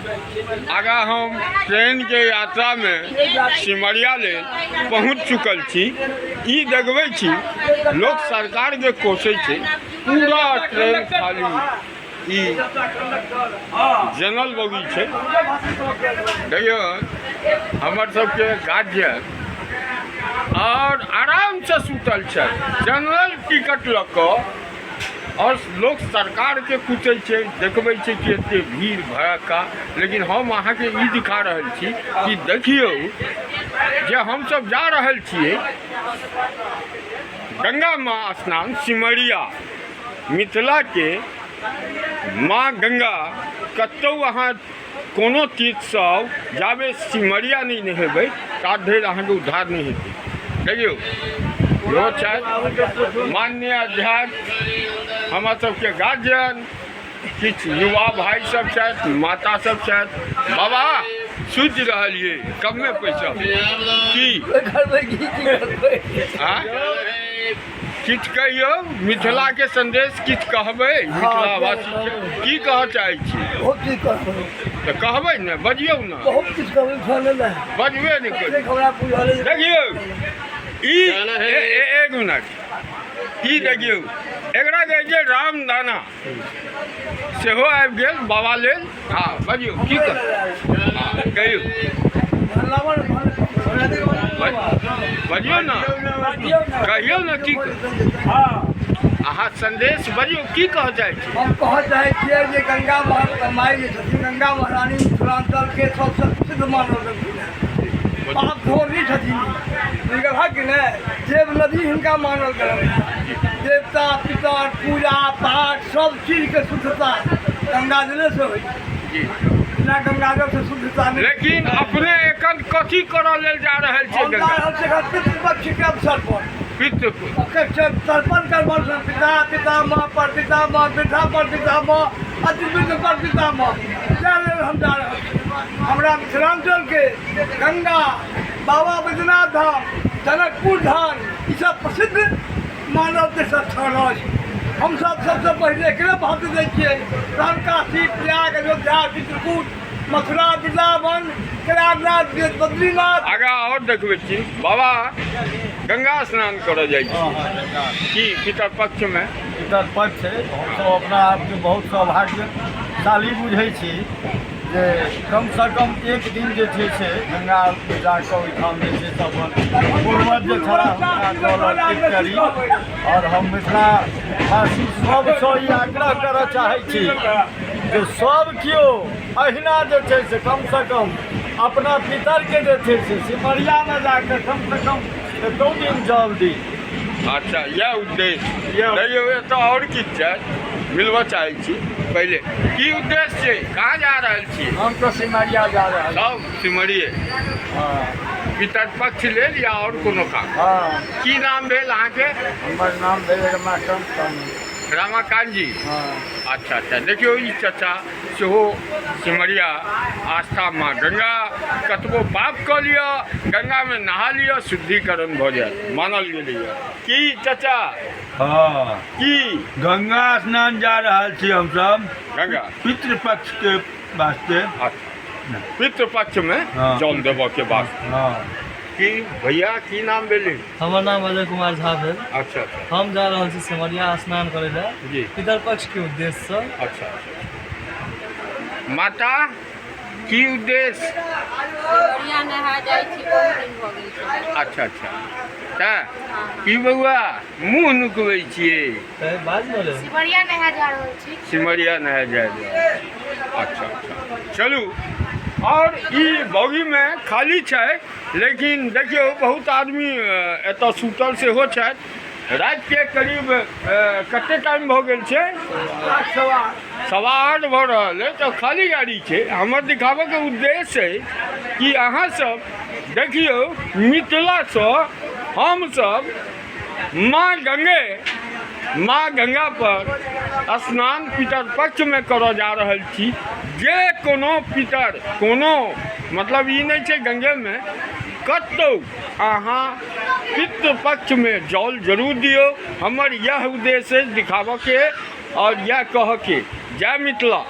आगाँ हम ट्रेनके यात्रामे सिमरिया लेल पहुँच चुकल छी। ई देखबै छी लोक सरकारके कोसै छै, पूरा ट्रेन खाली। ई जनरल बोगी छै। देखियौ, हमर सबके गार्जियन आओर आरामसँ सुतल छै जनरल टिकट लऽ कऽ, आओर लोक सरकारके कुचै छै, देखबै छै कि एते भीड़ भड़क्का। लेकिन हम अहाँके ई दिखा रहल छी कि देखियौ जे हमसब जा रहल छियै गंगा माँ स्नान सिमरिया, मिथिलाके माँ गंगा। कतहु अहाँ कोनो तीर्थसँ आउ, जाबे सिमरिया नहि नहेबै ता धरि अहाँके उद्धार नहि हेतै। देखियौ, इहो छथि माननीय अध्यक्ष, हमर सबके गार्जियन, किछु युवा भाइ सब छथि, माता सब छथि। बाबा, सुति रहलियै, कमे पैसा की आँय? किछु कहियौ मिथिलाके संदेश, किछु कहबै मिथिलावासी की कहऽ चाहै छी? बहुत चीज कहबै। तऽ कहबै ने, बजियौ ने। बहुत किछु कहबै, सुनल नहि। बजबे नहि करी। हमरा बुझल। देखियौ ई एक मिनट, ई देखियौ, एकरा कहै छै रामदाना, सेहो आबि गेल बाबा लेल। हँ, बजियौ, की कह, कहियौ, बजियौ ने, कहियौ ने, की अहाँ संदेश बजियौ, की कहऽ चाहै छी? हम कहऽ चाहै छियै जे गंगा माई जे छथिन, गंगा महारानी मिथिलाञ्चलके सबसँ प्रसिद्ध मानल गेलखिन हेँ। पाप धोनी छथिन हुनकर हक ने, देव नदी हिनका मानल गेलनि हेँ। देवता पितर पूजा पाठ सब चीजके शुद्धता गंगा जलेसँ होइ छै। बिना गंगा जलसँ शुद्धता नहि। लेकिन अपने एखन कथी करऽ लेल जा रहल छियै? हम जा रहल छी एखन पितृपक्षके अवसर पर। पितृ तर्पण करबल पिता पितामह पर पितामह वृद्धा पर पितामह अति वृद्ध पर पितामह, तै लेल हम जा रहल छी। हमरा मिथिलाञ्चलके गंगा, बाबा बैद्यनाथ धाम, जनकपुर धाम, ईसभ प्रसिद्ध मानव तीर्थ स्थान अछि। हमसभ सबसँ पहिले एकरे महत्व दै छियै। तहन काशी, प्रयाग, अयोध्या, चित्रकूट, मथुरा, वृन्दावन, प्रयागराज, बद्रीनाथ। आगाँ आओर देखबै छी। बाबा, गंगा स्नान करऽ जाइ छी की पितर पक्षमे? पितर पक्ष छै। हमसभ अपना आपके बहुत सौभाग्यशाली बुझै छी जे कमसँ कम एक दिन जे छै से गंगा जाकऽ ओहिठाम जे छै से अपन पूर्वज जे छलाह हुनका जल अर्पित करी। आओर हम मिथिलावासी सभसँ ई आग्रह करऽ चाहै छी जे सभ केओ अहिना जे छै से कमसँ कम अपना पितरके जे छै से सिमरियामे जाकऽ कमसँ कम एको दिन जल दी। अच्छा, इएह उद्देश्य? देखियौ, एतऽ आओर किछु छै, मिलबऽ चाहै छी पहिले। की उद्देश्य छै, कहाँ जा रहल छी? हम तऽ सिमरिया जा रहल। सब सिमरिये? हँ। पितर पक्ष लेल या आओर कोनो काम? हँ। की नाम भेल अहाँके? हमर नाम भेल रमाकान्त साहू। रमाकान्त जी? हँ। अच्छा अच्छा। देखियौ, ई चचा सेहो सिमरिया आस्था माँ गंगा। कतबो पाप कऽ लिअ, गंगामे नहा लिअ, शुद्धिकरण भऽ जायत, मानल गेलैए। की चचा? हँ। की? गंगा स्नान जा रहल छी हमसब। गंगा पितृपक्ष के वास्ते। अच्छा, पितृपक्षमे। हँ। जल देबऽ के वास्ते। हँ। की भैया, की नाम भेलै? हमर नाम अजय कुमार झा भेल। अच्छा अच्छा। हम जा रहल छी सिमरिया स्नान करै लए पितरपक्ष के उद्देश्यसँ। अच्छा अच्छा। माता, की उद्देश्य? सिमरिया नहा जाइ छी, बहुत दिन भऽ गेल छै। अच्छा अच्छा। तऽ की बौआ, मुँह नुकबै छियै? तऽ बाज ने रे। सिमरिया नहा जा रहल छी। सिमरिया नहा जाय रहल छी। अच्छा अच्छा। चलू, आओर ई बॉगीमे खाली छै, लेकिन देखियौ, बहुत आदमी एतऽ सुतल सेहो छथि। रातिके करीब कते टाइम भऽ गेल छै? 8:15 भऽ रहल अइ, तऽ खाली गाड़ी छै। हमर दिखाबऽके उद्देश्य अइ कि अहाँसभ देखियौ, मिथिलासँ हमसभ माँ गंगे, माँ गंगा पर स्नान पितर पक्षमे करऽ जा रहल छी। जे कोनो पितर, कोनो मतलब ई नहि छै गंगेमे, कतहु अहाँ पितृपक्षमे जल जरूर दियौ। हमर इएह उद्देश्य अछि दिखाबऽके आओर इएह कहऽके। जय मिथिला।